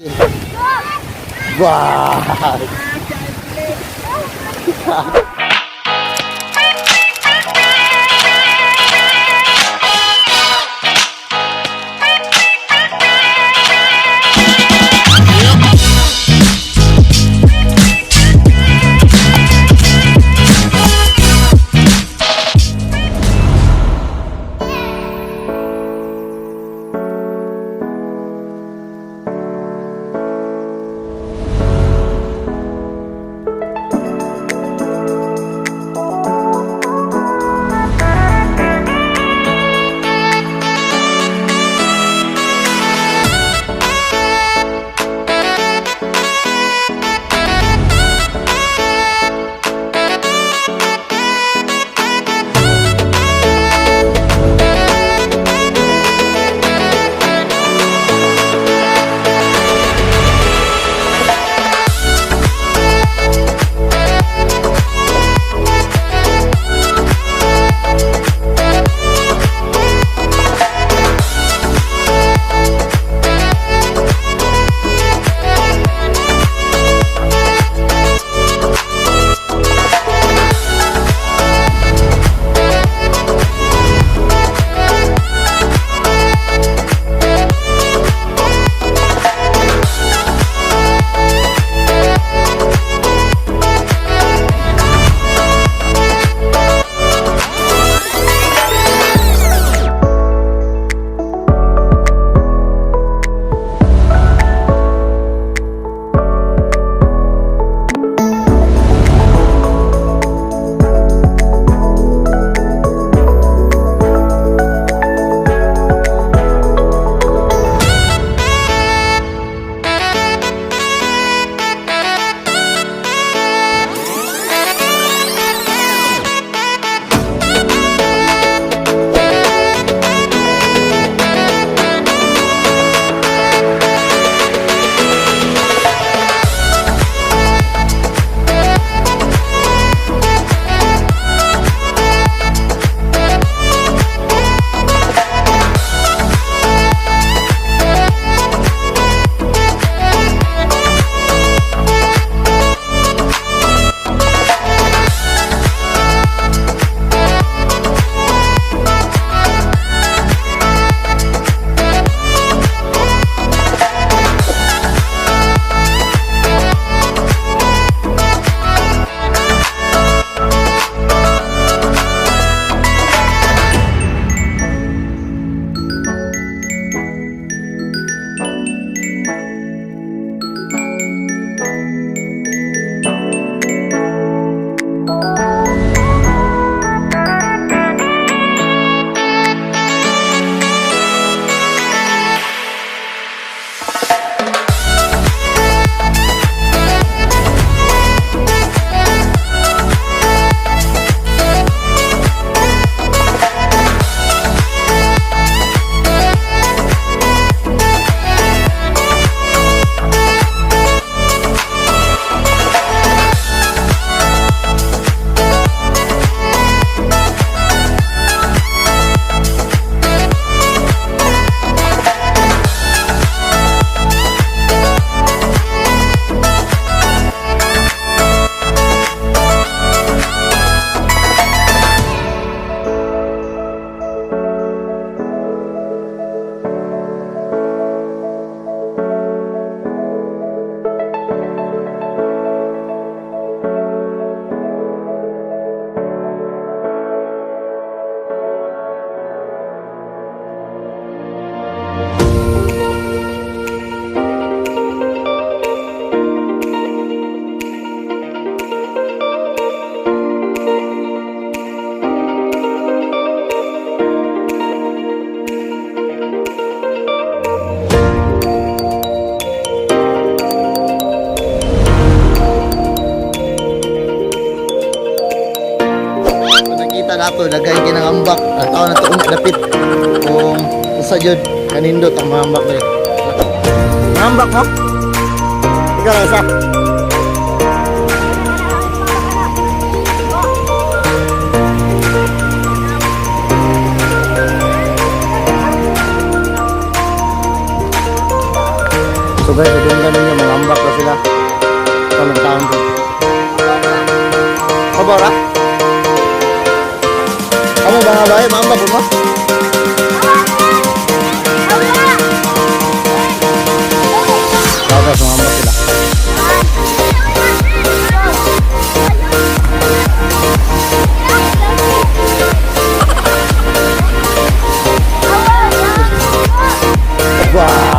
Wow! Kung nakita na ito, lagay kinangambak. Ang tao na ito, dapit. Kung usa jud kanindot ang mga ambak diri. Mga ambak mo? Ikaw lang isa. So guys, ito ninyo, mga ambak na sila. Talong taon doon. Kabara? Kamu ba nga ba? Maambak mo? So guys, mga ambak sila. Wow!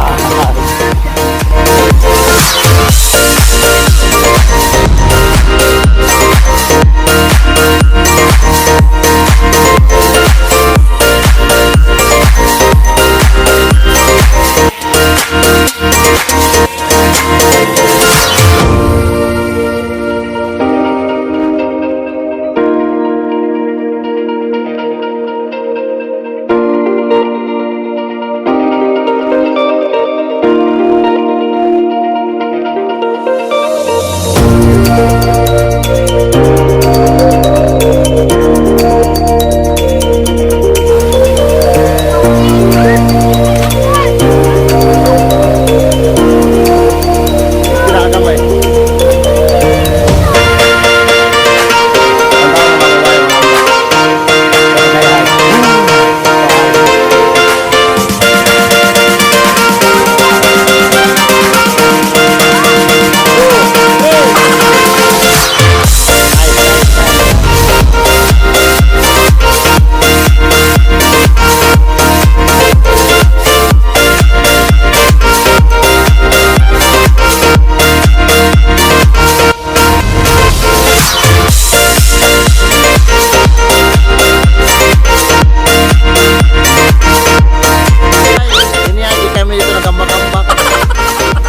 Pila ka gamay. Ang tao mga babae, mga ambak. Kaya, Ini lagi kami dito nagambak-ambak.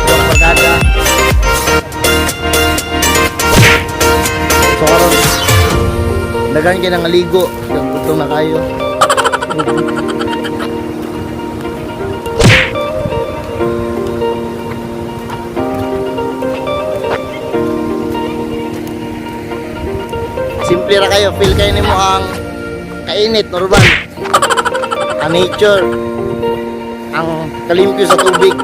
Yung barkada. So karon daghan kay nangaligo, yung gutom na kayo. Simple ra kayo, feel kayo nimo ang kainit normal. Ang nature, ang kalimpyo sa tubig.